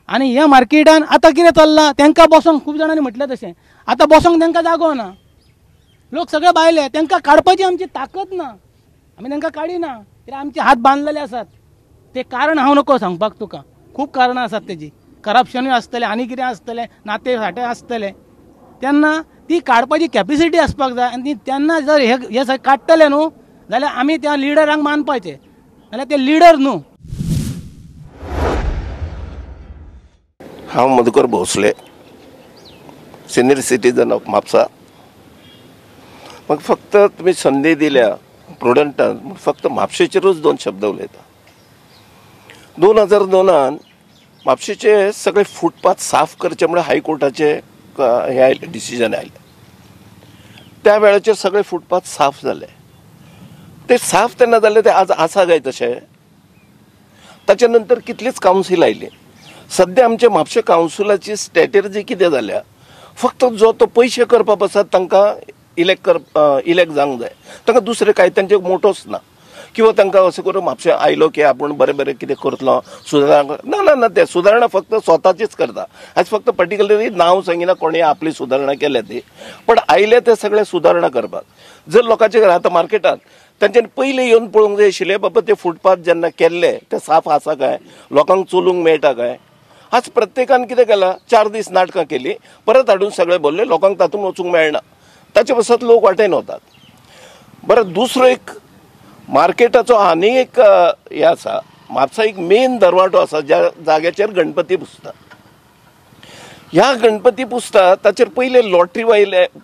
आनी ह्या मार्केटान आतां कितें चल्लां, तांकां बसोंक खूब जाणांनी म्हटलें तशें आतां बसोंक तांकां जागो ना, लोक सगळे भायले, तांकां काडपाची आमची ताकद ना, आमी तांकां काडिना कित्याक आमचे हात बांदलेले आसात. ते कारण हांव नको सांगपाक तुका, खूब कारणां आसात तेजी, करप्शनूय आसतलें आनी कितें आसतलें, नाते साटे आसतले, तेन्ना ती काडपाची कॅपेसिटी आसपाक जाय. आनी तेन्ना जर हे सगळे काडटले न्हू जाल्यार आमी त्या लिडरांक मानपाचे, जाल्यार ते लिडर न्हू. हांव Madhukar Bhosle, senior citizen of Mapusa. म्हाका फक्त तुमी संदी दिल्या प्रुडंटान, फक्त म्हापशेचेरूच दोन शब्द उलयता. 2002 म्हापशेचे सगळे फुटपाथ साफ करचे म्हणून हायकोर्टाचे हे आयले, डिसिजन आयलें. त्या वेळाचेर सगळे फुटपाथ साफ जाले. ते साफ तेन्ना जाले ते आज आसा काय तशें? ताच्या नंतर कितलीच कावन्सील आयली. सद्या आमच्या म्हापशे कावन्सिलाची स्ट्रॅटर्जी कितें जाल्या, फक्त जो तो पयशे करपा पासत तांकां इलेक्ट जावंक जाय, तांकां दुसरें कांय तांचे मोटोच ना. किंवा तांकां अशें करून म्हापशे आयलो की आपूण बरें बरें कितें करतलो सुदारणा, ना ना ना, ते सुदारणा फक्त स्वताचीच करता. आज फक्त पर्टिक्युलरली नांव सांगिना कोणी आपली सुदारणा केल्या ती, पण आयले ते सगळे सुदारणा करपाक. जर लोकांचे आतां मार्केटान तांच्यांनी पयलीं येवन पळोवंक जाय आशिल्लें बाबा ते फुटपाथ जेन्ना केल्ले ते साफ आसा काय, लोकांक चलूंक मेळटा काय. आज प्रत्येकान कितें केलां, 4 दीस नाटकां केली, परत हाडून सगळे भरले, लोकांक तातूंत वचूंक मेळना, ताचे पासत लोक वाटेन वतात. बरें, दुसरो एक मार्केटाचो आनी एक हें आसा, म्हापसा एक मेन दरवाटो आसा ज्या जाग्याचेर गणपती पुजता. ह्या गणपती पुजता ताचेर पयले लॉटरी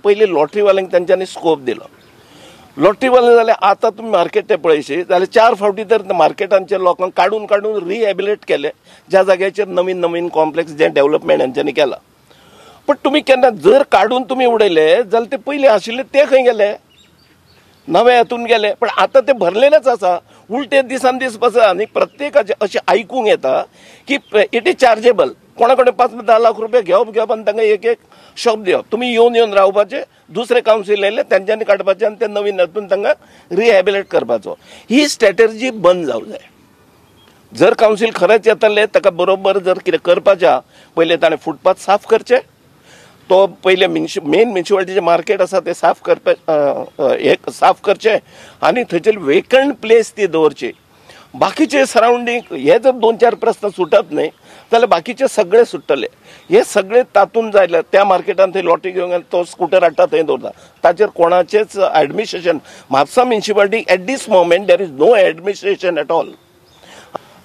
पयले लॉटरीवाल्यांक तांच्यांनी स्कोप दिलो. लॉटरीवाले जाल्यार आतां तुमी मार्केट ते पळयशी जाल्यार 4 फावटी तर मार्केटांचे लोकांक काडून काडून रिहेबिलेट केले, ज्या जाग्याचेर नवीन नवीन कॉम्प्लेक्स जें डेव्हलपमेंट हेंच्यांनी केलां. पण तुमी केन्ना जर काडून तुमी उडयले जाल्यार ते पयलीं आशिल्ले ते खंय गेले, नवे हातून गेले, पण आतां ते भरलेलेच आसा. उलटे दिसान दीस बसा आनी प्रत्येकाचे अशें आयकूंक येता की it is chargeable. कोणा कडेन 5-10 लाख रुपया घेवप घेवप आनी तांकां एक एक शॉप दिवप, तुमी येवन येवन रावपाचे, दुसरे कावन्सील येयले तेंच्यांनी काडपाचे आनी ते नवीन हातून तांकां रिहेबिलेट करपाचो. ही स्ट्रॅटर्जी बंद जावंक जाय. जर कावन्सील खरेंच येतले ताका बरोबर जर कितें करपाचें, पयलें ताणें फुटपाथ साफ करचे, तो पयले मेन म्युनिसिपालिटीचें मार्केट आसा तें साफ करपा एक साफ करचें आनी थंयचेर वेकंट प्लेस ती दवरची. बाकीचे सरावंडींग हे जर 2-4 प्रस्न सुटत न्हय जाल्यार बाकीचे सगळे सुट्टले. हे सगळे तातूंत जायले त्या मार्केटान थंय लॉटरी घेवंक तो स्कुटर हाडटा थंय दवरता, ताचेर कोणाचेच administration Mapusa municipality at this moment there is no administration at all.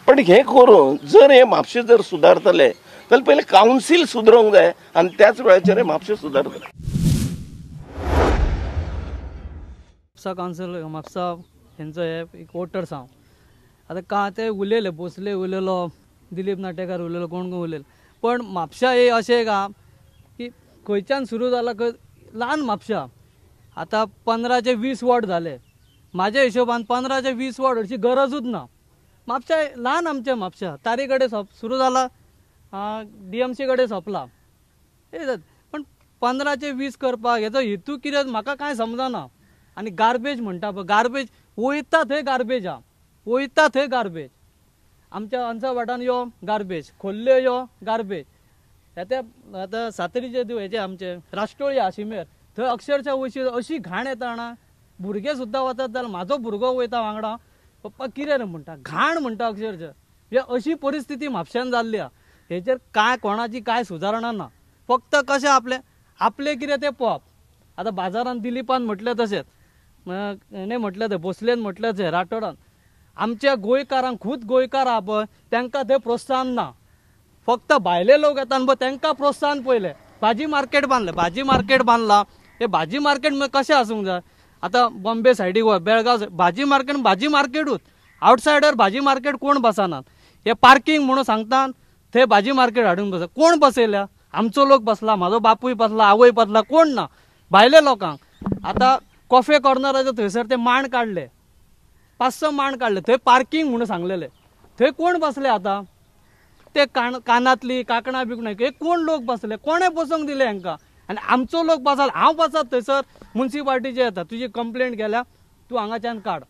पण हें करून जर हे म्हापशें जर सुदारतले जाल्यार पयलें कावन्सील सुदरोवंक जाय आनी त्याच वेळाचेर हे म्हापशें सुदारतले. म्हापसा कावन्सील म्हापसा हेंचो हे एक वोटर्स हांव. आतां का ते उलयले, भोसले उलयलो, दिलीप नाटेकार उलयलो, कोण कोण उलयलो, पण म्हापशा हे अशें एक आहा की खंयच्यान सुरू जाला, खंय ल्हान म्हापशा आतां 15 ते 20 वॉर्ड जाले. म्हाज्या हिशोबान 15 ते 20 वॉर्ड अशी गरजूच ना. म्हापशा ल्हान आमचें म्हापशा, तारी कडेन सुरू जाला, DMC कडेन सोंपला, पण 15 ते 20 करपाक हेचो हेतू कितें म्हाका कांय समजना. आनी गार्बेज म्हणटा पळय, गार्बेज वयता थंय गार्बेज आहा, वयता थंय गार्बेज. आमच्या अंसा वाटान यो गार्बेज, खोल्ले यो गार्बेज, आतां सातरीचे हेजे आमचे राष्ट्रोळी आशिमेर थंय अक्षरशः वयशी अशी घाण येता जाणा, भुरगे सुद्दां वचत जाल्यार म्हाजो भुरगो वयता वांगडा, पप्पा कितें रे म्हणटा, घाण म्हणटा अक्षरशः. म्हणजे अशी परिस्थिती म्हापश्यान जाल्ली आहा. हेचेर कांय कोणाची कांय सुदारणा ना, फक्त कशें आपलें आपलें कितें तें पळोवप. आतां बाजारान दिलीपान म्हटलें तशेंच, हेणें म्हटलें तें, भोसलेन म्हटलें तशें, राठोडान, आमच्या गोंयकारांक खूद गोंयकार आहा पळय तांकां थंय प्रोत्साहन ना. फक्त भायले लोक येता पळय तांकां प्रोत्साहन पयलें. भाजी मार्केट बांदलें, भाजी मार्केट बांदलां, हें भाजी मार्केट कशें आसूंक जाय. आतां बॉम्बे सायडीक वच, बेळगांव भाजी मार्केट, भाजी मार्केटूच, आवटसायडर भाजी मार्केट कोण बसनात. हे पार्किंग म्हणून सांगता थंय भाजी मार्केट हाडून बसा, कोण बसयल्या? आमचो लोक बसला, म्हाजो बापूय बसला, आवय बसला, कोण ना भायले लोकांक. आतां कॉफे कॉर्नराचे थंयसर ते मांड काडले, 5-6 मांड काडले, थंय पार्किंग म्हणून सांगलेले, थंय कोण बसले आतां? ते कानांतली कांकणां बिकणां हे कोण लोक बसले? कोणें बसोंक दिलें हांकां? आनी आमचो लोक बसाल, हांव बसत थंयसर म्युनिसिपालिटीचे येता, तुजी कंप्लेंट केल्या, तूं हांगाच्यान काड.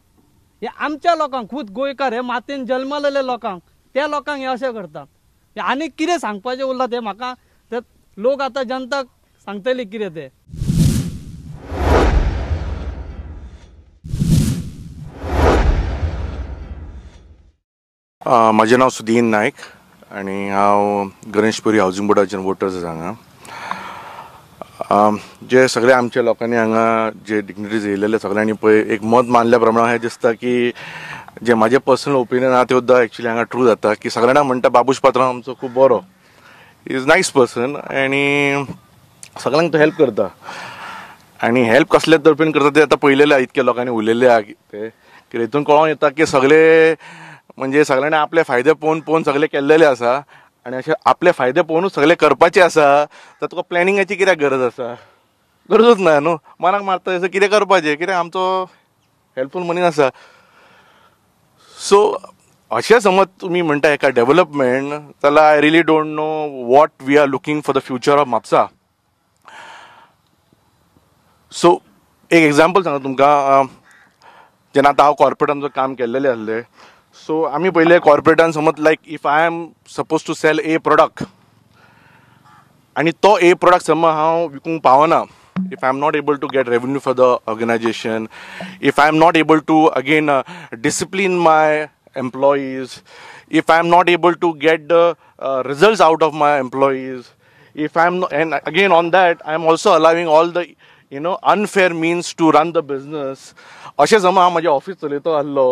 हे आमच्या लोकांक, खूद गोंयकार हे मातयेन जल्मलेले लोकांक, त्या लोकांक हे अशें करता. आनी कितें सांगपाचें उरलां तें म्हाका ते लोक आतां जनता सांगतली कितें तें. म्हाजें नांव सुदीन नायक आनी हांव गणेशपुरी हावजींग बोर्डाचेर वोटर्स आसा हांगा. जे सगळे आमच्या लोकांनी हांगा जे डिग्निटरीज येयलेले सगळ्यांनी पळय एक मत मानल्या प्रमाणे हें दिसता की जे म्हाजें पर्सनल ओपिनियन आहा तें सुद्दां एक्चुली हांगा ट्रू जाता की सगळ्यांना म्हणटा बाबूश पात्रांव आमचो खूब बरो, is nice person आनी सगळ्यांक तो हेल्प करता आनी हेल्प कसले तर्फेन करता ते आतां पळयलेले आहा, इतक्या लोकांनी उलयल्ले आहा ते की हितून कळोन येता की सगळे म्हणजे सगळ्यांनी आपले फायदे पळोवन पळोवन सगळे केल्लेले आसा आनी अशें आपले फायदे पळोवनूच सगळे करपाचे आसा तर तुका प्लॅनिंगाची कित्याक गरज आसा? गरजूच ना न्हू. मनाक मारता तसं कितें करपाचें, कित्याक आमचो हेल्पफूल मनीस आसा. सो अशें समज तुमी म्हणटा एका डेवलपमेंट जाल्यार I really don't know what we are looking for the future of Mapusa. So एक एग्जाम्पल सांगता तुमकां. जेन्ना आतां हांव कॉर्पोरेटान काम केल्लेलें आसलें, सो आमी पयले कॉर्पोरेटान समज like if I am suppose to sell a product आनी तो ए प्रोडक्ट समज हांव विकूंक पावना, if I am not able to get revenue for the organization, if I am not able to again discipline my employees, if I am not able to get the results out of my employees, if I am, and again on that I am also allowing all the you know unfair means to run the business, अशें समज हांव म्हजें office चलयतो आसलो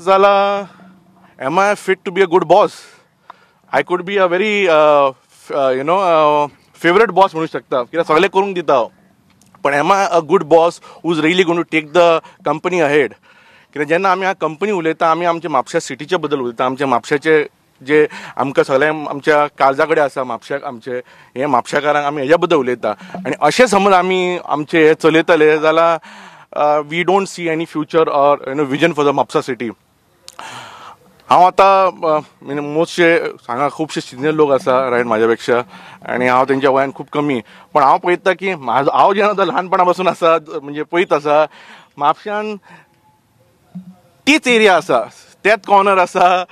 जाल्यार am I fit to be a good boss? I could be a very you know favourite boss म्हणू शकता, कित्याक सगळें करूंक दिता हांव, पण am I a good boss who is really going to take the company ahead? कित्याक जेन्ना आमी ह्या कंपनी उलयता आमी आमच्या म्हापशा सिटीचे बद्दल उलयता, आमच्या म्हापशाचे जे आमकां सगळें आमच्या काळजा कडेन आसा म्हापशाक, आमचे हे म्हापशाकारांक आमी हेज्या बद्दल उलयता आनी अशें समज आमी आमचे हे चलयतले जाल्यार we don't see any future or you know vision for the Mapusa city. हांव आतां मोस्टशे हांगा खुबशे सिनियर लोक आसा रायट म्हाज्या पेक्षा आनी हांव तेंच्या वयान खूब कमी, पण हांव पळयता की म्हाजो हांव जेन्ना आतां ल्हानपणा पासून आसा म्हणजे पळयत आसा म्हापशान तीच एरिया आसा, तेच कॉर्नर आसा,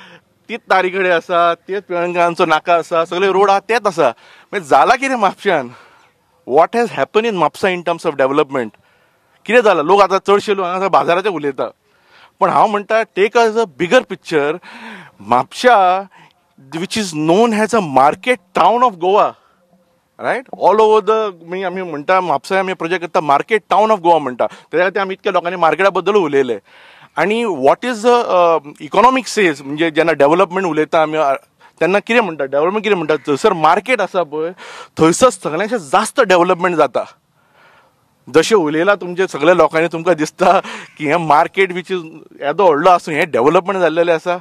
तीच तारी कडेन आसा, तेच पिळंगांचो नाका आसा, सगळे रोड आहा तेच आसा. मागीर जाला कितें म्हापशान? What has happen in Mapusa in terms of development? कितें जालां? लोक आतां चडशे लोक हांगा बाजाराचे उलयता, पण हांव म्हणटा take as a bigger picture. Mapusa which is known as a market town of Goa, right, all over the म्हणजे आमी म्हणटा म्हापसा आमी प्रोजेक्ट करता मार्केट टावन ऑफ गोवा म्हणटा, तेज्या खातीर आमी इतक्या लोकांनी मार्केटा बद्दल उलयले. आनी what is the economic sales म्हणजे जेन्ना डेवलपमेंट उलयता आमी तेन्ना कितें म्हणटा डेवलपमेंट कितें म्हणटा, थंयसर मार्केट आसा पळय थंयसर सगळ्यांचे जास्त डेवलपमेंट जाता. जशें उलयलां तुमचे सगळ्या लोकांनी तुमकां दिसता की हें मार्केट which is येदो व्हडलो आसून हें डेवलपमेंट जाल्लेलें आसा.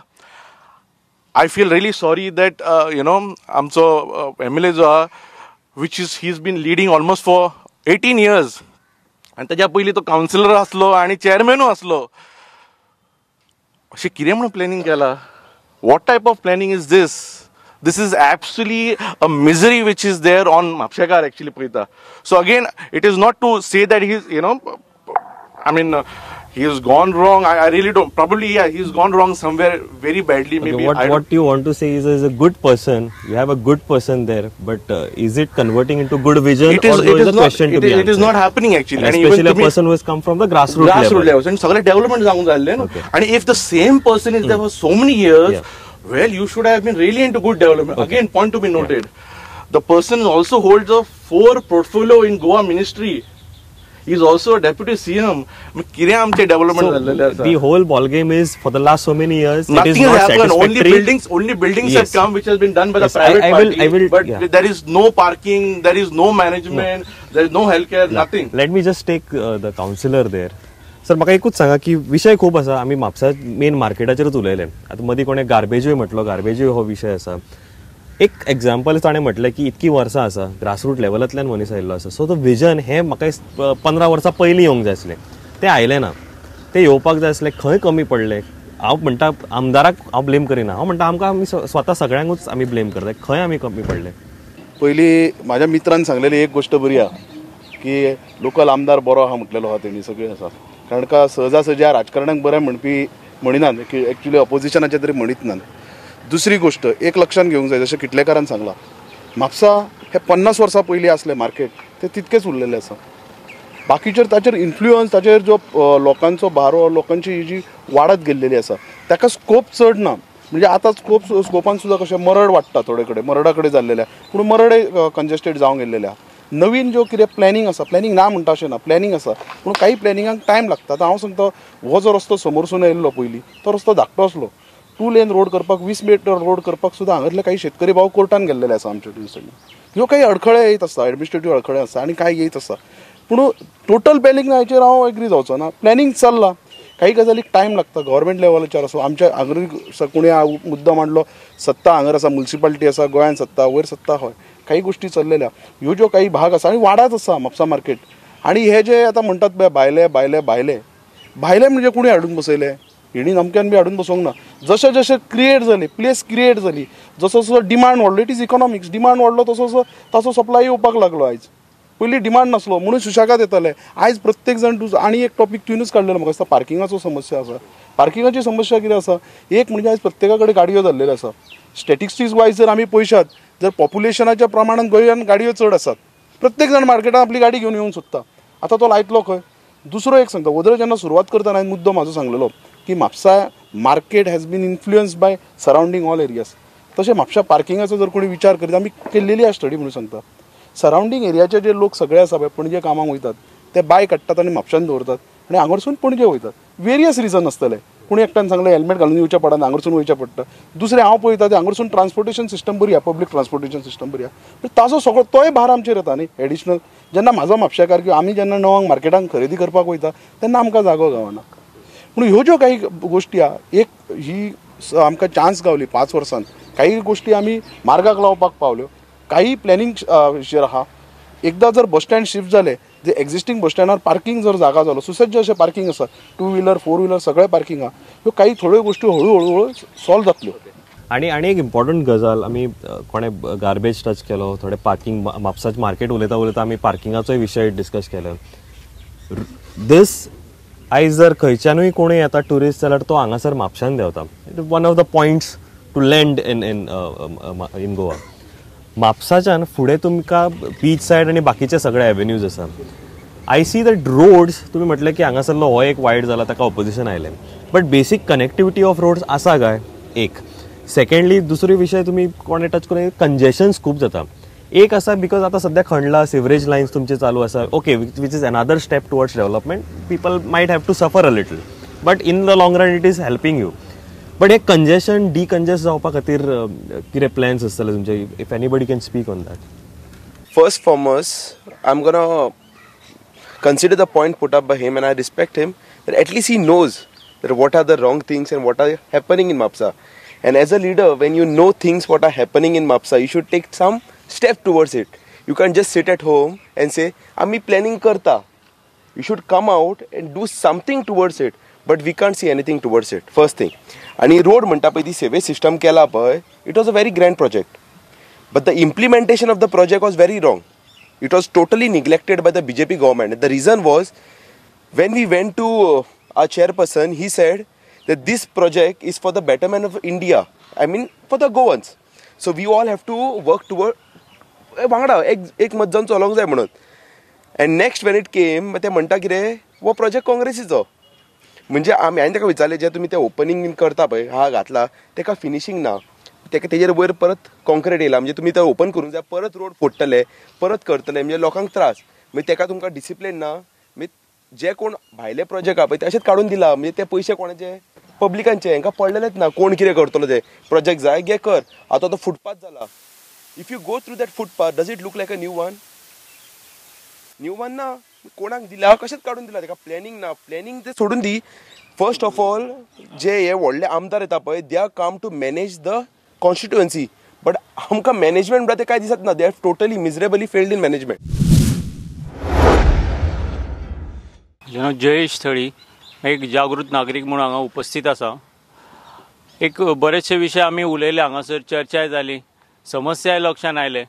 I feel really sorry that you know आमचो एम एल ए जो आहा which is he is been leading almost for 18 years आनी तेज्या पयलीं तो कावन्सिलर आसलो आनी चेअरमॅनूय आसलो. अशें कितें म्हणून प्लॅनिंग केलां? What type of planning is this? This is actually a misery which is there on म्हापशेकार actually पळयता. So again it is not to say that he is you know I mean he has gone wrong. I really don't. Probably yeah, he's gone wrong somewhere very badly. Okay, maybe what you want to say is a good person. You have a good person there, but is it converting into good vision? It is. Or it is a not. Question to be it is not happening actually. And especially a person who has come from the grassroots level. Levels. And सगळे development जावंक जाल्ले न्हू. And if the same person is there for so many years, yeah, well, you should have been really into good development. Okay. Again, point to be noted. Yeah. The person also holds a 4 portfolio in Goa ministry. He is also a deputy CM. कितें आमचें development जाल्लेलें आसा? The whole ball game is for the last so many years. Nothing it is not has happened. satisfactory. Only buildings have come which has been done by the private party. But there is no parking, there is no management, there is no healthcare, nothing. Let me just take the councillor there. Sir, म्हाका एकूच सांगा की विशय खूब आसा, आमी Mapusa main मार्केटाचेरूच उलयले, आतां मदीं कोणें गार्बेजूय म्हटलो, गार्बेजूय हो विशय आसा. एक एग्जाम्पल ताणें म्हटलें की इतकी वर्सां आसा ग्रासरूट लेवलांतल्यान मनीस आयिल्लो आसा, सो तो विजन हें म्हाका 15 वर्सां पयलीं येवंक जाय आसलें, तें आयलें ना, तें येवपाक जाय आसलें, खंय कमी पडलें? हांव म्हणटा आमदाराक हांव ब्लेम करिना, हांव म्हणटा आमकां आमी स्वता सगळ्यांकूच आमी ब्लेम करता, खंय आमी कमी पडले? पयलीं म्हाज्या मित्रान सांगलेली एक गोश्ट बरी आहा की लोकल आमदार बरो आहा म्हटलेलो आहा तेणी, सगळें आसा, कारण का सहजासहजी ह्या राजकारणाक बरें म्हणपी म्हणिनात की एक्चुअली ऑपोजिशनाचे तरी म्हणीत नात. दुसरी गोष्ट एक लक्षात घेवंक जाय, जशें किटलेकारान सांगलां, म्हापसा हे 50 वर्सां पयलीं आसलें मार्केट ते तितकेच उरलेलें आसा. बाकीचेर ताचेर इन्फ्लुयन्स, ताचेर जो लोकांचो भारो, लोकांची ही जी वाडत गेल्लेली आसा ताका स्कोप चड ना. म्हणजे आतां स्कोपान सुद्दां कशें मरड वाडटा, थोडे कडेन मरडा कडेन जाल्लेले आहा, पूण मरडय कंजेस्टेड जावंक गेल्लेले आहा. नवीन ज्यो कितें प्लॅनिंग आसा, प्लॅनिंग ना म्हणटा अशें ना, प्लॅनिंग आसा, पूण काही प्लॅनिंगाक टायम लागता. आतां हांव सांगता, हो जो रस्तो समोरसून येयल्लो पयलीं तो रस्तो धाकटो आसलो, 2 लेन रोड करपाक, 20 मिटर रोड करपाक सुद्दां हांगासरले काही शेतकरी भाव कोर्टान गेल्लेले आसा आमच्या दिसांनी. ह्यो काही अडखळे येत आसता, एडमिनिस्ट्रेटीव अडखळे आसता आनी कांय येत आसता, पूण टोटल प्लॅनिंग ना हाचेर हांव एग्री जावचो ना. प्लॅनिंग चल्लां, काही गजालीक टायम लागता, गव्हर्मेंट लेवलाचेर आसूं, आमच्या हांगर कोणी मुद्दो मांडलो, सत्ता हांगर आसा, मुन्सिपालिटी आसा, गोंयान सत्ता, वयर सत्ता, हय काही गोष्टी चल्लेल्या. ह्यो ज्यो काही भाग आसा आनी वाडत आसा म्हापसा मार्केट. आनी हे जे आतां म्हणटात पळय भायले भायले भायले भायले म्हणजे कोणी हाडून बसयले, हेणी नमक्यान बी हाडून बसोवंक ना. जशें जशें क्रिएट जाली प्लेस, क्रिएट जाली, जसो जसो डिमांड वाडलो, it is economics, demand वाडलो तसो तसो ताचो सप्लाय येवपाक लागलो. आयज पयलीं डिमांड नासलो म्हणून सुशेगाद येताले, आयज प्रत्येक जाण तुजो. आनी एक टॉपीक तुवेनूच काडलेलो म्हाका दिसता, पार्किंगाचो समस्या आसा. पार्किंगाची समस्या कितें आसा, एक म्हणजे आयज प्रत्येका कडेन गाडयो जाल्लेल्यो आसा. स्टॅटिस्टिक्स वायज जर आमी पळयशात जर पॉप्युलेशनाच्या प्रमाणान गोंयान गाडयो चड आसात, प्रत्येक जाण मार्केटान आपली गाडी घेवन येवंक सोदता, आतां तो लायतलो खंय. दुसरो एक सांगता, वदळ जेन्ना सुरवात करतना हांवें मुद्दो म्हाजो सांगलेलो की Mapusa market has been influenced by surrounding all areas. तशें म्हापशा पार्किंगाचो जर कोणी विचार करीत, आमी केल्लेली आसा स्टडी म्हणून सांगता, सरावंडींग एरियाचे जे लोक सगळे आसा पळय पणजे कामाक वयतात ते बायक हाडटात आनी म्हापशान दवरतात आनी हांगारसून पणजे वयतात. वेरियस रिजन आसतले, कोणी एकट्यान सांगलें हेल्मेट घालून येवचें पडना, हांगारसून वयचें पडटा. दुसरें हांव पळयता तें हांगारसून ट्रान्सपोर्टेशन सिस्टम बरी आसा, पब्लीक ट्रान्सपोर्टेशन सिस्टम बरी आसा, पूण ताजो सगळो तोय भार आमचेर येता न्ही एडिशनल. जेन्ना म्हाजो म्हापशेकार किंवा आमी जेन्ना 9 मार्केटान खरेदी करपाक वयता तेन्ना आमकां जागो गावना. पूण ह्यो ज्यो काही गोश्टी आहा, एक ही आमकां चान्स गावली 5 वर्सांत, काही गोश्टी आमी मार्गाक लावपाक पावल्यो, काही प्लॅनिंग चेर आहा. एकदां जर बस स्टँड शिफ्ट जालें, जे एक्झिस्टींग बस स्टँडार पार्किंग जर जागा जालो, सुसज्ज अशें पार्किंग आसा, 2 व्हिलर 4 व्हिलर सगळें पार्किंग आहा, ह्यो काही थोड्यो गोश्टी हळू हळू हळू सॉल्व जातल्यो. आनी आनी एक इम्पॉर्टंट गजाल, आमी कोणें गार्बेज टच केलो, थोडे पार्किंग, म्हापसाच मार्केट उलयता उलयता आमी पार्किंगाचोय विशय डिस्कस केलो. दीस आयज जर खंयच्यानूय कोणूय येता ट्युरिस्ट जाल्यार तो हांगासर म्हापशान देंवता, one of the points to land in in in Goa. म्हापसाच्यान फुडें तुमकां बीच सायड आनी बाकीचे सगळे एवेन्यूज आसा. I see that roads, तुमी म्हटलें की हांगासरलो हो एक वायड जाला, ताका ऑपोजिशन आयलें, but basic connectivity of roads आसा काय एक. सेकंडली दुसरो विशय तुमी कोणें टच करून, कंजेशन्स खूब जाता. एक आसा because आतां सद्या खणला, सिवरेज लायन्स तुमचे चालू आसा, okay, which is another step towards development, people might have to suffer a little, but in the long run it is helping you. But hey congestion decongest जावपा खातीर कितें प्लॅन्स आसतले तुमचे, if anybody can speak on that. First foremost, I am gonna consider the point put up by him and I respect him that at least he knows that what are the wrong things and what are happening in Mapsa. And as a leader, when you know things what are happening in Mapsa, you should take some step towards it. You can't just sit at home and say, "Ami planning karta." You should come out and do something towards it. But we can't see anything towards it. First thing. And road म्हणटा पळय ती savage system केला पळय, it was a very grand project. But the implementation of the project was very wrong. It was totally neglected by the BJP government. The reason was, when we went to our chairperson, he said that this project is for the betterment of India. I mean, for the Goans. So we all have to work toward वांगडा एक मत जावन चलोंक जाय म्हणून. And next when it came, ते म्हणटा कितें, हो प्रोजेक्ट काँग्रेसीचो. म्हणजे आमी हांवें ताका विचारलें, जे तुमी तें ओपनींग करता पळय, हा घातला, ताका फिनिशींग ना, ताका तेजेर वयर परत कॉन्क्रीट येयला, म्हणजे तुमी तें ओपन करूंक जाय, परत रोड फोडटले, परत करतले, म्हणजे लोकांक त्रास. मागीर ताका तुमकां डिसिप्लीन ना. मागीर जे कोण भायले प्रोजेक्ट आहा पळय ते अशेंच काडून दिला, म्हणजे ते पयशे कोणाचे, पब्लिकांचे, हांकां पडलेलेच ना कोण कितें करतलो. ते प्रोजेक्ट जाय गे कर. आतां तो फुटपाथ जाला, if you go through that footpath, does it look like a new one? New one ना, कोणाक दिला, कशेंच काडून दिला, ताका प्लॅनिंग ना. प्लॅनिंग ते सोडून दी. फर्स्ट ऑफ ऑल, जे हे व्हडले आमदार येता पळय, they are come to manage the constituency, but आमकां मॅनेजमेंट म्हणटा तें कांय दिसत ना. They have totally miserably failed in management. म्हजें नांव जयेश थळी, एक जागृत नागरीक म्हणून हांगा उपस्थित आसा. एक बरेचशे विशय आमी उलयले हांगासर, चर्चाय जाली, समस्याय लक्षान आयले.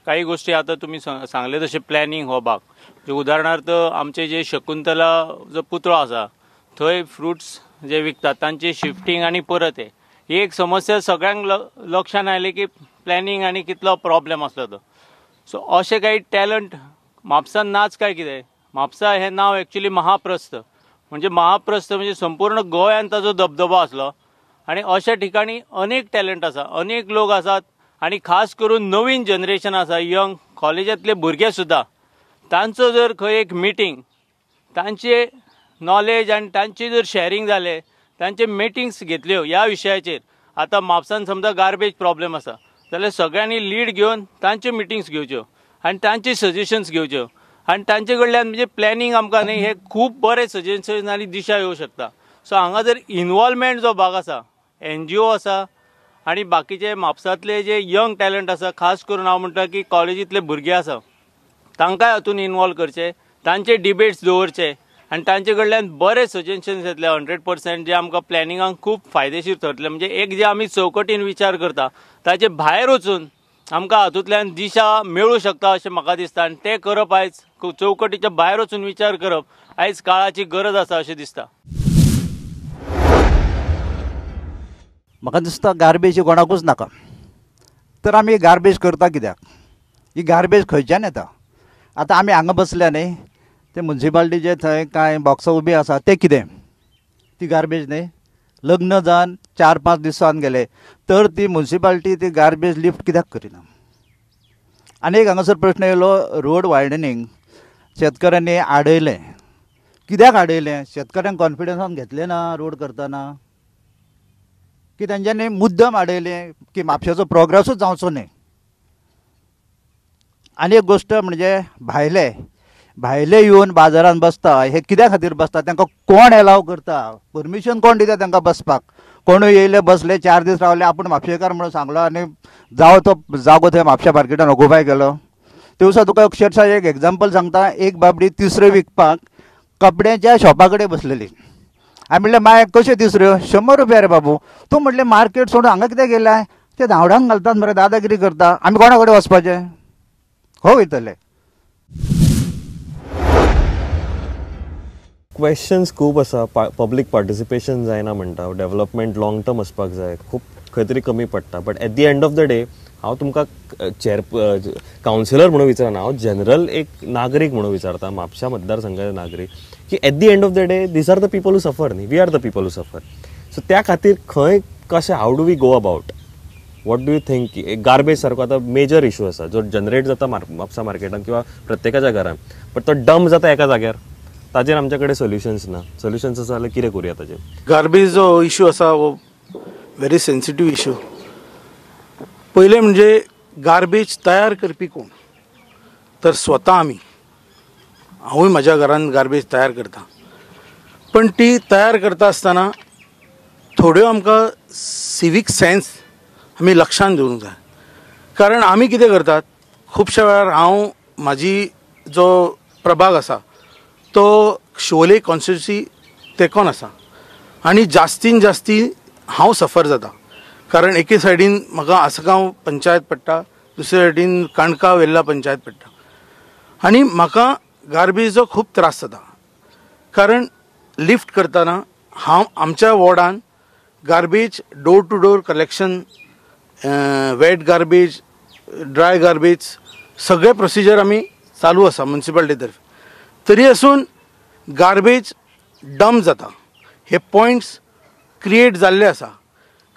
काही गोष्टी आतां तुमी सांगले तशें प्लॅनिंग हो भाग, उदाहरणार्थ आमचे जे शकुंतला जो पुतळो आसा थंय फ्रुट्स जे विकतात तांचे शिफ्टींग आनी परत ही एक समस्या सगळ्यांक लक्षान आयली की प्लॅनिंग आनी कितलो प्रॉब्लेम आसलो तो. सो अशें काही टॅलंट म्हापसान नाच काय कितें, म्हापसा हें नांव एक्चुली महाप्रस्थ, म्हणजे महाप्रस्थ म्हणजे संपूर्ण गोंयांत ताजो दबदबो आसलो आनी अशा ठिकाणी अनेक टॅलंट आसा, अनेक लोक आसात आनी खास करून नवीन जनरेशन आसा, यंग कॉलेजांतले भुरगे सुद्दां, तांचो जर खंय एक मिटींग, तांचे नॉलेज आनी तांची जर शॅरिंग जालें, तांचे मिटिंग्स घेतल्यो ह्या विशयाचेर. आतां म्हापसान समजा गार्बेज प्रॉब्लेम आसा जाल्यार सगळ्यांनी लीड घेवन तांच्यो मिटिंग्स घेवच्यो आनी तांचे सजेशन्स घेवच्यो आनी तांचे कडल्यान म्हणजे प्लॅनिंग आमकां न्ही हे खूब बरे सजेशन्स आनी दिशा येवं शकता. सो हांगा जर इनवॉल्वमेंट जो भाग आसा, एनजीओ आसा आनी बाकीचे म्हापसांतले जे यंग टॅलंट आसा, खास करून हांव म्हणटा की कॉलेजींतले भुरगे आसा तांकांय हातून इनवॉल्व करचे, तांचे डिबेट्स दवरचे आनी तांचे कडल्यान बरे सजेशन्स येतले 100% जे आमकां प्लॅनिंगाक खूब फायदेशीर थरतले. म्हणजे एक जे आमी चौकटीन विचार करता ताचे भायर वचून आमकां हातूंतल्यान दिशा मेळूं शकता अशें म्हाका दिसता आनी तें करप आयज चौकटीच्या भायर वचून विचार करप आयज काळाची गरज आसा अशें दिसता. म्हाका दिसता गार्बेज कोणाकूच नाका, तर आमी गार्बेज करता कित्याक? ही गार्बेज खंयच्यान येता? आतां आमी हांगा बसल्या न्ही, ते मुन्सिपाल्टीचे थंय कांय बॉक्सां उबी आसा ते कितें ती गार्बेज न्ही? लग्न जावन 4-5 दिसान गेले तर ती मुन्सिपाल्टी ती गार्बेज लिफ्ट कित्याक करिना? आनी एक हांगासर प्रश्न येयलो, रोड वायडनींग शेतकऱ्यांनी आडयलें, कित्याक आडयलें? शेतकऱ्यांक कॉन्फिडन्सान घेतलें ना रोड करतना, की तेंच्यांनी मुद्दम आडयलें की म्हापशेचो प्रोग्रेसूच जावचो न्ही. आनी एक गोश्ट म्हणजे भायले भायले येवन बाजारान बसता, हे कित्या खातीर बसता? तांकां कोण एलाव करता? परमिशन कोण दिता तांकां बसपाक? कोणूय येयले बसले, 4 दीस रावले, आपूण म्हापशेकार म्हणून सांगलो आनी जावं तो जागो थंय म्हापशा मार्केटान ऑक्युपाय केलो. ते दिसा तुका अक्षरशा एक एग्जाम्पल सांगता, एक बाबडी तिसऱ्यो विकपाक कपड्यांच्या शॉपा कडेन बसलेली. हांवें म्हणलें माय कश्यो तिसऱ्यो? 100 रुपया रे बाबू. तूं म्हटलें मार्केट सोडून हांगा कित्याक गेलाय? ते धांवडांक घालतात मरे, दादागिरी करता, आमी कोणा कडेन वचपाचें? खंय वयतले? क्वेश्चन्स खूब आसा, पब्लीक पार्टिसिपेशन जायना म्हणटा, डेव्हलपमेंट लॉंग टर्म आसपाक जाय, खूब खंय तरी कमी पडटा. But at the end of the day हांव तुमकां चेअर कावन्सिलर म्हणून विचारना, हांव जनरल एक नागरीक म्हणून विचारता, म्हापशा मतदारसंघाचे नागरीक, की at the end of the day these are the people who suffer न्ही, we are the people who suffer. So त्या खातीर खंय कशें, how do we go about, what do you think? एक गार्बेज सारको आतां मेजर इशू आसा जो जनरेट जाता म्हापसा मार्केटान किंवा प्रत्येकाच्या घरान, बट तो डंप जाता एका जाग्यार, ताजेर आमच्या कडेन सोल्युशन्स ना. सोल्युशन्स आसा जाल्यार कितें करुया ताजेर? गार्बेज जो इशू आसा हो व्हेरी सेन्सिटीव इशू. पयलें म्हणजे गार्बेज तयार करपी कोण? तर स्वता आमी. हांवूय म्हज्या घरान गार्बेज तयार करता, पण ती तयार करता आसतना थोड्यो आमकां सिवीक सेन्स आमी लक्षांत दवरूंक जाय. कारण आमी कितें करतात खुबश्या वेळार, हांव म्हाजी जो प्रभाग आसा तो शिवोले कॉन्स्टिट्युन्सी तेंकोन आसा आनी जास्तीन जास्ती हांव सफर जाता. कारण एके सायडीन म्हाका आसगांव पंचायत पडटा, दुसरे सायडीन काणका वेल्ला पंचायत पडटा आनी म्हाका गार्बेजचो खूब त्रास जाता. कारण लिफ्ट करतना हांव आमच्या वॉर्डान garbage door to door collection, wet garbage, dry garbage सगळे प्रोसिजर आमी चालू आसा म्युनिसिपालिटी तर्फे, तरी आसून गार्बेज डंप जाता. हे पॉयंट्स क्रिएट जाल्ले आसा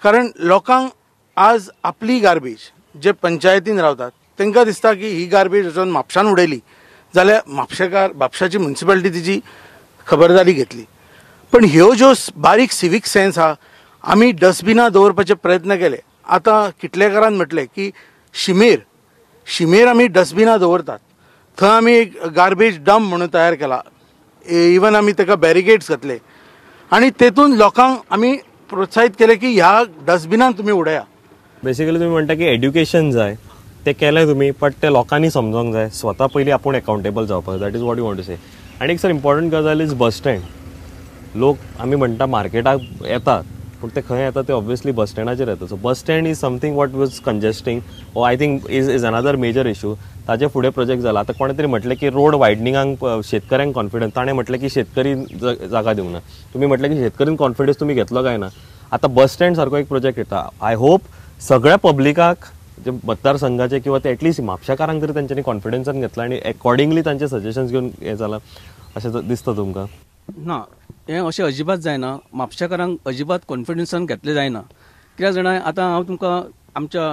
कारण लोकांक आज आपली गार्बेज जे पंचायतीन रावतात तांकां दिसता की ही गार्बेज वचून म्हापशान उडयली जाल्यार म्हापशेकार म्हापशाची म्युनिसिपालिटी तिची खबरदारी घेतली. पण ह्यो ज्यो बारीक सिवीक सेन्स आहा आमी डस्टबिनां दवरपाचे प्रयत्न केले. आतां किटलेकारान म्हटलें की शिमेर शिमेर आमी डस्टबिनां दवरतात, थंय आमी एक गार्बेज डंप म्हणून तयार केला, इवन आमी ताका बॅरिगेड्स घातले आनी तेतून लोकांक आमी प्रोत्साहीत केले की ह्या डस्टबिनान तुमी उडया. बेसिकली तुमी म्हणटा की एड्युकेशन जाय, ते केलें तुमी, बट ते लोकांनी समजोंक जाय, स्वता पयलीं आपूण एकाउंटेबल जावपाक जाय. That is what you want to say. आनी एक सर इम्पॉर्टंट गजाल is bus stand. लोक आमी म्हणटा मार्केटाक येतात, पूण ते खंय येता ते ऑब्वियसली बस स्टँडाचेर येता. So bus stand is something what was congesting, oh I think is another major issue. ताजे फुडें प्रोजेक्ट जाला. आतां कोणें तरी म्हटलें की रोड वायडनिंगाक शेतकऱ्यांक कॉन्फिडन्स, ताणें म्हटलें की शेतकरी जागा दिवंक ना, तुमी म्हटलें की शेतकरीन कॉन्फिडन्स तुमी घेतलो काय ना. आतां बस स्टँड सारको एक प्रोजेक्ट येता. I hope सगळ्या पब्लिकाक जे मतदारसंघाचे किंवा ते एटलिस्ट म्हापशाकारांक तरी तेंच्यांनी कॉन्फिडन्सान घेतला आनी एकॉर्डिंगली तांचे सजेशन्स घेवन हें जालां अशें दिसता तुमकां? ना, हें अशें अजिबात जायना. म्हापशेकारांक अजिबात कॉन्फिडन्सान घेतलें जायना. कित्याक जाणा, आतां हांव तुमकां आमच्या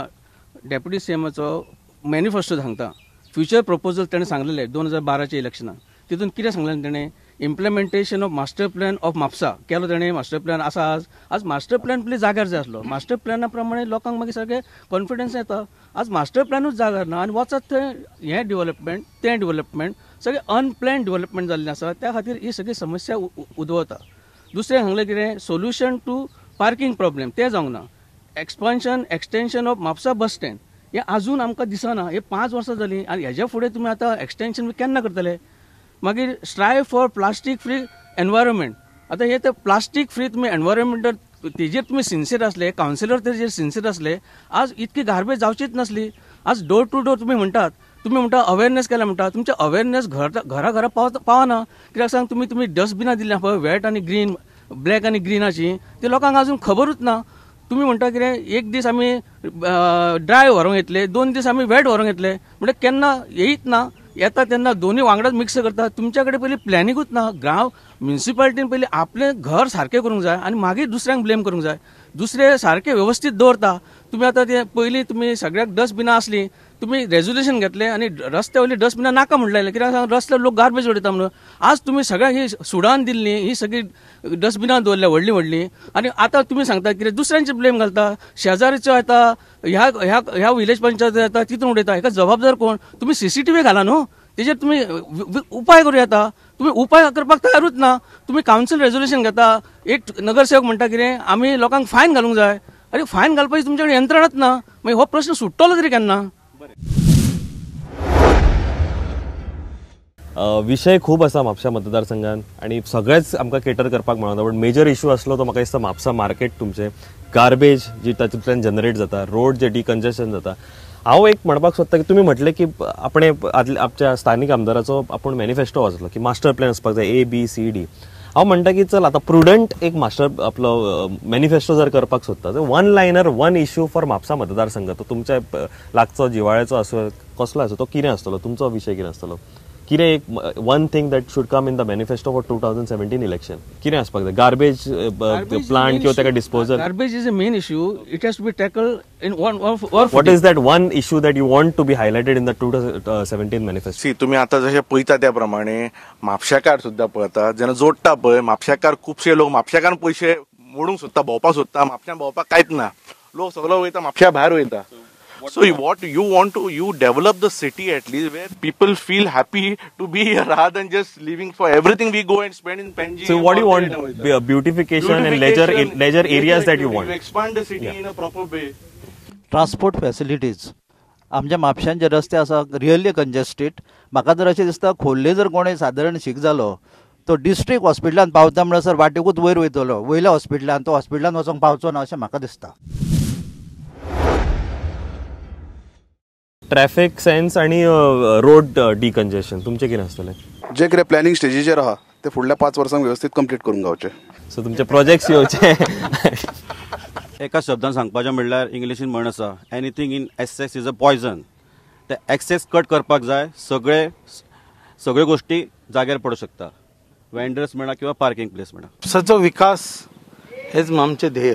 डेप्युटी सीएमाचो मॅनिफेस्टो सांगता. फ्युचर प्रपोजल ताणें सांगलेलें 2012च्या इलेक्शनाक. तितून कितें सांगलें ताणें? Implementation of master plan of Mapusa केलो ताणें. मास्टर प्लॅन आसा आज, आज मास्टर प्लॅन पयलीं जाग्यार जाय आसलो. मास्टर प्लॅना प्रमाणे लोकांक मागीर सारकें कॉन्फिडन्स येता. आज मास्टर प्लॅनूच जाग्यार ना आनी वचत थंय हें डिवलपमेंट तें डिवलपमेंट सगळें अनप्लॅन डिवलपमेंट जाल्लें आसा. त्या खातीर ही सगळी समस्या उद्भवता. दुसरें सांगलें कितें, सोल्युशन टू पार्किंग प्रॉब्लेम तें जावंक ना. Expansion extension of Mapusa bus stand हें आजून आमकां दिसना. हे 5 वर्सां जालीं आनी हेज्या फुडें तुमी आतां एक्सटेंशन केन्ना करतले? मागीर strive for plastic free environment. आतां हे ते प्लास्टीक फ्री तुमी एनवायरमेंट तेजेर तुमी सिन्सियर आसले, कावन्सिलर तेजेर सिन्सियर आसले, आज इतकी गार्बेज जावचीच नासली. आज डोर टू डोर तुमी म्हणटात, तुमी म्हणटा अवेरनेस केल्या म्हणटा, तुमचें अवेरनेस घरा घरा पावना. कित्याक सांग, तुमी तुमी डस्टबिनां दिल्लीं पळय, वेट आनी ग्रीन, ब्लॅक आनी ग्रिनाची, ती लोकांक आजून खबरूच ना. तुमी म्हणटा कितें, एक दीस आमी ड्राय व्हरूंक येतले, 2 दीस आमी वेट व्हरूंक येतले, म्हणजे केन्ना येयत ना. येता तेन्ना दोनूय वांगडाच मिक्स करता. तुमच्या कडेन पयलीं प्लॅनिंगूच ना. गांव म्युनिसिपालिटीन पयलीं आपलें घर सारकें करूंक जाय आनी मागीर दुसऱ्यांक ब्लेम करूंक जाय. दुसरे सारकें वेवस्थीत दवरता. तुमी आतां ते पयलीं तुमी सगळ्याक डस्टबिनां आसलीं, तुमी रेजोल्युशन घेतलें आनी रस्त्या वयलीं डस्टबिनां नाका म्हणलें, कित्याक रस्त्यार लोक गार्बेज उडयता म्हणून. आज तुमी सगळ्यांक ही सुडान दिल्ली, ही सगळी डस्टबिनां दवरल्या व्हडलीं व्हडलीं, आनी आतां तुमी सांगता कितें दुसऱ्यांचे ब्लेम घालता. शेजारीचो येता, ह्या ह्या ह्या विलेज पंचायत येता, तितून उडयता. हेका जबाबदार कोण? तुमी CCTV घाला न्हू, तेजेर तुमी उपाय करूं येता. तुमी उपाय करपाक तयारूच ना. तुमी कावन्सील रेजोल्युशन घेता, एक नगरसेवक म्हणटा कितें आमी लोकांक फायन घालूंक जाय. अरे फायन घालपाची तुमच्या कडेन यंत्रणाच ना, मागीर हो प्रश्न सुट्टलो तरी केन्ना? विशय खूब आसा म्हापशा मतदारसंघान आनी सगळेच आमकां केटर करपाक मेळना, बट मेजर इशू आसलो तो म्हाका दिसता म्हापसा मार्केट, तुमचें गार्बेज जी तातूंतल्यान जनरेट जाता, रोड जे डिकंजेशन जाता. हांव एक म्हणपाक सोदता की तुमी म्हटलें की आपणे आमच्या स्थानीक आमदाराचो आपूण मॅनिफेस्टो वाचलो की मास्टर प्लॅन आसपाक जाय A B C D. हांव म्हणटा की चल आतां प्रुडंट एक मास्टर आपलो मॅनिफेस्टो जर करपाक सोदता तर one liner one issue for Mapusa मतदारसंघ, तो तुमच्या लागचो जिवाळ्याचो आसूं कसलो आसूं, तो कितें आसतलो, तुमचो विशय कितें आसतलो, कितें एक one thing that should come in the manifesto for 2017 election कितें आसपाक जाय? गार्बेज प्लांट किंवा ताका disposal. Garbage is a main issue, it has to be tackled in one. What is that one issue that you want to be highlighted in the 2017 manifesto? See, तुमी आतां जशें पळयता त्या प्रमाणे म्हापशेकार सुद्दां पळयता, जेन्ना जोडटा पळय म्हापशेकार, खुबशे लोक म्हापशेकार पयशे मोडूंक सोदता, भोंवपाक सोदता. म्हापश्यान भोंवपाक कांयच ना, लोक सगलो वयता म्हापश्या भायर वयता. So what you want to, you develop the city at least where people feel happy to be here rather than just living for everything we go and spend in Panjim. So what do you want? Beautification and leisure areas that you want. You expand the city in a proper way. Transport facilities. आमच्या म्हापश्यान जे रस्ते आसा really congested. म्हाका जर अशें दिसता खोर्ले जर कोणूय सादारण शीक जालो तो डिस्ट्रिक्ट हॉस्पिटलान पावता म्हणसर वाटेकूच वयर वयतलो, वयल्या हॉस्पिटलान, तो हॉस्पिटलान वचोंक पावचो ना अशें म्हाका दिसता. ट्रॅफिक सेन्स आनी रोड डिकंजेशन तुमचें कितें आसतलें? जे कितें प्लॅनिंग स्टेजीचेर आहा ते फुडल्या 5 वर्सांक वेवस्थीत कंप्लीट करूंक गावचे. सो तुमचे प्रोजेक्ट्स येवचे. एका शब्दान सांगपाचें म्हणल्यार इंग्लिशीन म्हण आसा, anything in excess is a poison. ते एक्सेस कट करपाक जाय, सगळ्यो गोश्टी जाग्यार पडूंक शकता, वेंडर्स म्हणा किंवा पार्किंग प्लेस म्हणा. म्हापशाचो विकास हेच आमचें ध्येय.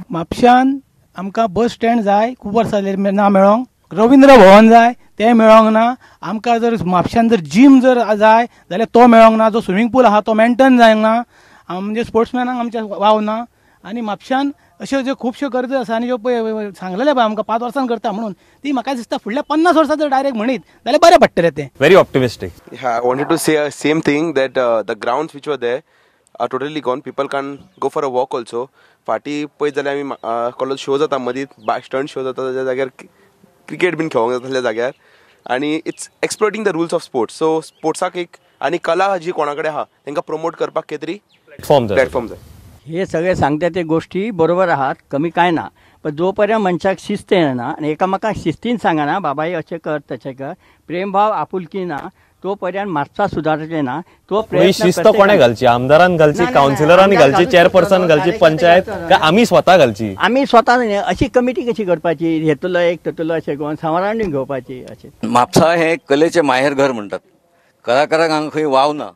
म्हापशान आमकां बस स्टँड जाय, खूब वर्सां जालीं ना मेळोंक. रवींद्र भवन जाय, तें मेळोंक ना. आमकां जर म्हापश्यान जर जीम जर जाय जाल्यार तो मेळोंक ना. जो स्विमींग पूल आहा तो मेंटेन जायना ना, म्हणजे स्पोर्ट्समॅनाक आमच्या वाव ना. आनी म्हापश्यान अश्यो ज्यो खुबश्यो गरजो आसा आनी ज्यो पळय सांगलेलें पळय आमकां 5 वर्सां करता म्हणून, ती म्हाका दिसता फुडल्या 50 वर्सां जर डायरेक्ट म्हणीत जाल्यार बरें पडटलें तें. Very optimistic. I wanted to say same thing that the grounds which were there are totally gone. People can go for a walk also. फाटीं पळयत जाल्यार आमी कॉलेज शो जाता, मदीं स्टंट शो जाता, त्या जाग्यार क्रिकेट बीन खेळोंक जाता तसल्या जाग्यार. आनी it's exploiting the rules of sports. So स्पोर्ट्साक एक आनी कला जी कोणा कडेन आहा तांकां प्रमोट करपाक कितें तरी प्लॅटफॉर्म जाय. हे सगळे सांगता ते गोष्टी बरोबर आहात, कमी काय ना, पण जो पर्यंत मनशाक शिस्त येना आनी एकामेकांक शिस्तीन सांगना बाबा हे अशें कर तशें कर, प्रेमभाव आपुलकी ना तो पर्यंत म्हापसा सुदारचें ना. तो प्रयत्न शिस्त कोणें घालची? आमदारान घालची, कावन्सिलरांनी घालची, चेअरपर्सन घालची, पंचायत काय आमी स्वता घालची? आमी स्वता अशी कमिटी कशी करपाची, हेतुलो एक तेतुलो अशें करून सरावंडींग घेवपाची. अशें म्हापसा हें कलेचें माहेर घर म्हणटात. कलाकारांक हांगा खंय वाव ना,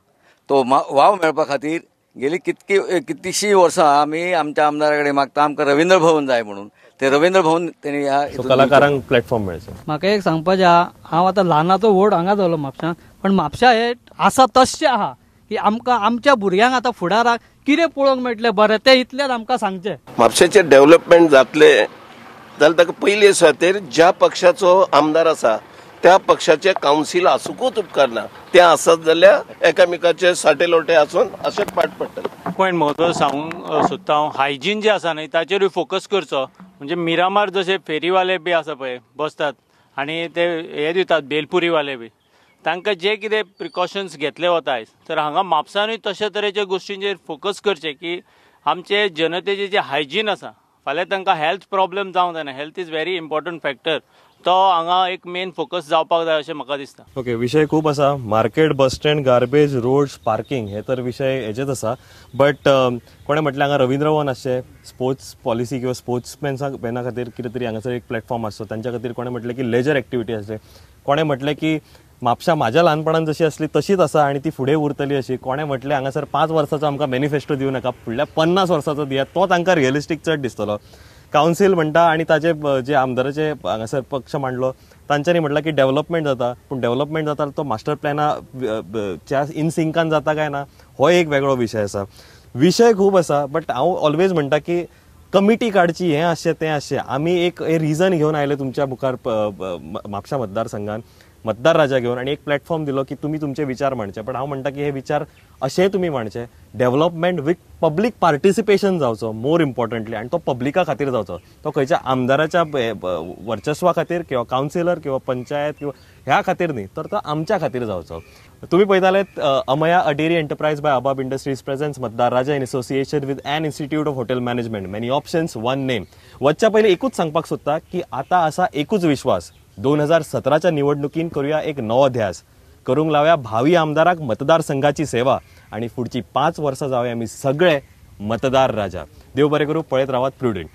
तो वाव मेळपा खातीर गेली कितलीशीं वर्सां आमी आमच्या आमदारा कडेन मागता आमकां रवींद्र भवन जाय म्हणून. ते रवींद्र भवन तेणी ह्या कलाकारांक प्लॅटफॉर्म मेळचो. म्हाका एक सांगपाचें आहा, हांव आतां ल्हानाचो व्हड हांगा जालो म्हापशां, पण म्हापशा हे आसा तशें आहा की आमकां आमच्या भुरग्यांक आतां फुडाराक कितें पळोवंक मेळटलें बरें तें इतलेंच आमकां सांगचें. म्हापशेचें डेव्हलपमेंट जातलें जाल्यार ताका पयली सुवातेर ज्या पक्षाचो आमदार आसा त्या पक्षाचे कावन्सील आसूंकूच उपकारना. तें आसत जाल्यार एकामेकाचे साटे लोटे आसून अशेंच पाट पडटलें. पॉयंट म्हत्वाचो सांगूंक सोदता हांव, हायजीन जें आसा न्हय ताचेरूय फोकस करचो. म्हणजे मिरामार जशे फेरीवाले बी आसा पळय बसतात आनी ते हे दितात बेलपुरीवाले बी, तांकां जे कितें प्रिकॉशन्स घेतले वता आयज, तर हांगा म्हापसानूय तशे तरेच्या गोश्टींचेर फोकस करचें की आमचे जनतेचें जें हायजीन आसा फाल्यां तांकां हेल्थ प्रॉब्लम जावंक जायना. Health is very important factor, तो हांगा एक मेन फोकस जावपाक जाय अशें म्हाका दिसता. ओके, विशय खूब आसा. Market, bus stand, garbage, roads, parking हे तर विशय हेजेच आसा. बट कोणें म्हटलें हांगा रवींद्र भवन आसचें, स्पोर्ट्स पॉलिसी किंवा स्पोर्ट्समॅना खातीर कितें तरी हांगासर एक प्लॅटफॉर्म आसचो, तांच्या खातीर कोणें म्हटलें की लेजर एक्टिविटी आसचे, कोणें म्हटलें की म्हापशा म्हाज्या ल्हानपणान जशी आसली तशीच आसा आनी ती फुडें उरतली अशी, कोणें म्हटलें हांगासर 5 वर्साचो आमकां मॅनिफेस्टो दिवं नाका, फुडल्या 50 वर्साचो दियात, तो तांकां रियलिस्टीक चड दिसतलो. कावन्सील म्हणटा आनी ताजे जे आमदाराचे हांगासर पक्ष मांडलो तांच्यांनी म्हटलां की डेव्हलपमेंट जाता, पूण डेव्हलपमेंट जाता तो मास्टर प्लॅनाच्या इन सिंकान जाता काय ना हो एक वेगळो विशय आसा. विशय खूब आसा, बट हांव ऑलवेज म्हणटा की कमिटी काडची, हें आसचें तें आसचें. आमी एक रिजन घेवन आयले तुमच्या मुखार म्हापशा मतदारसंघान मतदार राजा घेवन आनी एक प्लॅटफॉर्म दिलो की तुमी तुमचे विचार मांडचे. पण हांव म्हणटा की हे विचार अशें तुमी मांडचे, डेव्हलपमेंट विथ पब्लीक पार्टिसिपेशन जावचो मोर इम्पॉर्टंटली, आनी तो पब्लिका खातीर जावचो, तो खंयच्या आमदाराच्या वर्चस्वा खातीर किंवा कावन्सिलर किंवा पंचायत किंवा ह्या खातीर न्ही, तर तो आमच्या खातीर जावचो. तुमी पळयताले Amaya a dairy enterprise by Abab industries presents Matdar Raja in association with an institute of hotel management. Many options, one name. वचच्या पयलीं एकूच सांगपाक सोदता की आतां आसा एकूच विश्वास, 2017च्या निवडणुकीन करूया एक नवो ध्यास, करूंक लावया भावी आमदाराक मतदारसंघाची सेवा आनी फुडची 5 वर्सां जावया आमी सगळे मतदार राजा. देव बरें करूं. पळयत रावात प्रुडंट.